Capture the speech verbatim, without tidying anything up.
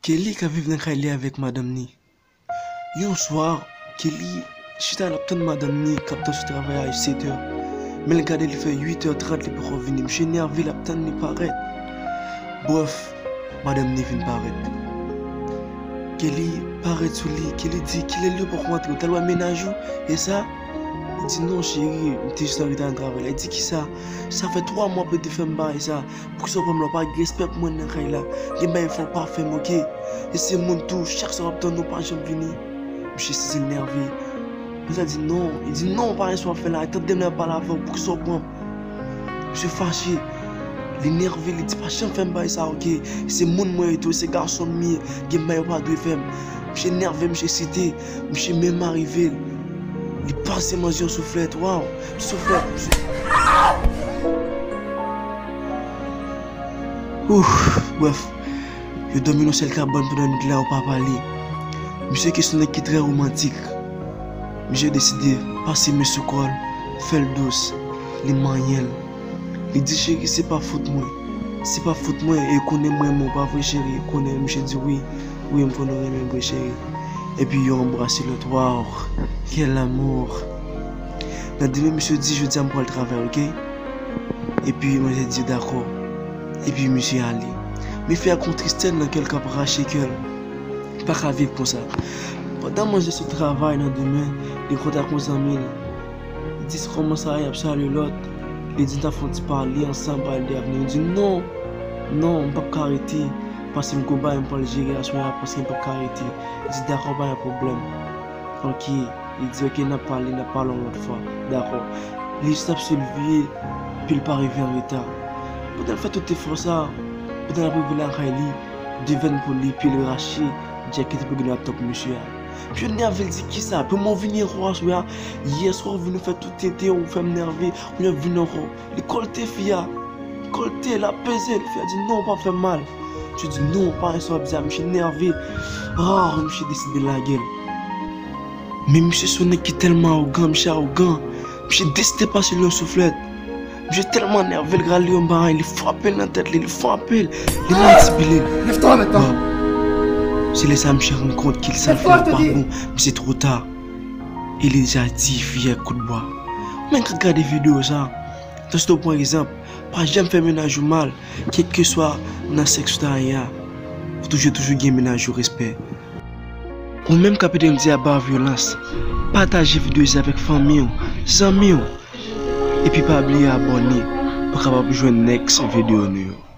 Kelly k ap viv nan kay li avèk madanm ni. Yon swa, Kelly chita l ap tann madanm ni k ap tann sou travay a sèt è. Men l gade li fè uit è trant li poko vini. Misye nève l ap tann li parèt. Brèf, madanm ni vin parèt. Kelly parèt sou li. Kelly di, "Kilè li poko antre? Ou t al wè mennaj ou? E sa?" Li di, "Non, cheri, m te jis an reta nan travay la." Li di, "Kisa? Sa fè twa mwa w ap rete fè m bagay sa. Poukisa w pran m la? Ou pa gen respè pou mwen nan kay la. Gen bagay fò w pa fè m, oke? E se moun tou, chak swa w ap tann ou pa janm vini." Misye sezi, l nève. Misye di, "Non." Li di, "Non, pa gen sa w ap fè la. Tande m lè m ap pale avè w. Poukisa w pran m?" Misye fache. Li nève, li di, "Pa janm fè m bagay sa, oke? Se moun mwen ye tou, se gason m ye. Gen bagay ou pa dwe fè m." Misye nève, misye site. Misye menm arive l. Li pase manje yon souflèt. Waw! Souflèt, misye. Ouf, brèf. Yo dòmi nan sèl kabann pandan nwit la, yo pa pale. Misye ki se yon nèg ki trè womantik. Misye deside pase men sou kò l, fè l dous, li manyen l. Li di, "Cheri, se pa fot mwen. Se pa fot mwen, e konnen m renmen w, pa vre, cheri? Konnen." Misye di, "Wi, wi, m konnen w renmen m vre, cheri." Epi yo anbrase lòt. Waw, quel amour! Nan demen, misye di, "Jodi a, m pral travay, oke?" Epi manzè di, "Dakò." Epi misye ale. Men fi a gon tristès nan kè l k ap rache kè l. Li pa ka viv konsa. Pandan manzè sot travay nan demen, li kontak yon zanmi l. Li di, "Kòman sa y ap salye lòt?" Li di, "N ta fè yon ti pale ansanm, pale de avni." Li di, "Non, non, m p ap ka rete, paske m gon bagay m pral jere aswè a, paske m p ap ka rete." Li di, "Dakò, pa gen pwoblèm. Oke." Li di, "Oke, n ap pale, n ap pale yon lòt fwa." Dakò. Li jis ap selebre, epi l pa rive an reta. Pandan l fè tout efò sa, pandan l ap rive lakay li, devèn pou li, epi l rache djèkèt epi gen laptòp misye a. Misye nève, l di, "Kisa? Pou mwen w vini ankò aswè a? Yè swa w vin ou fè tout tenten, ou fè m nève, kounye a w vin ankò." Li kòlte fi a. Li kòlte, l ap peze l. Fi a di, "Non, w p ap fè m mal." Misye di, "Non, pa gen sa w ap di a." Misye nève. Ah, misye deside lage l. Men misye se yon nèg ki tèlman awogan, misye awogan. Misye deside pase l yon souflèt. Misye tèlman nève, l rale yon bagay, li frape l nan tèt li, li frape l, li mantibile l. Lève-toi maintenant. Bon. Se lè sa misye rann kont ke sa l fè a pa bon, men se twò ta. E li deja di fi a kout bwa. Men gad, gade videyo sa. Tansi w pran egzanp, pa janm fè mennaj ou mal, kèlkeswa nan sèks ou ta ye a. Ou toujou, toujou gen mennaj ou, respè. Ou menm k ap ede m di a ba vyolans, pataje videyo sa avèk fanmi w, zanmi w. Epi pa bliye abòne pou w kapab jwenn next videyo nou yo.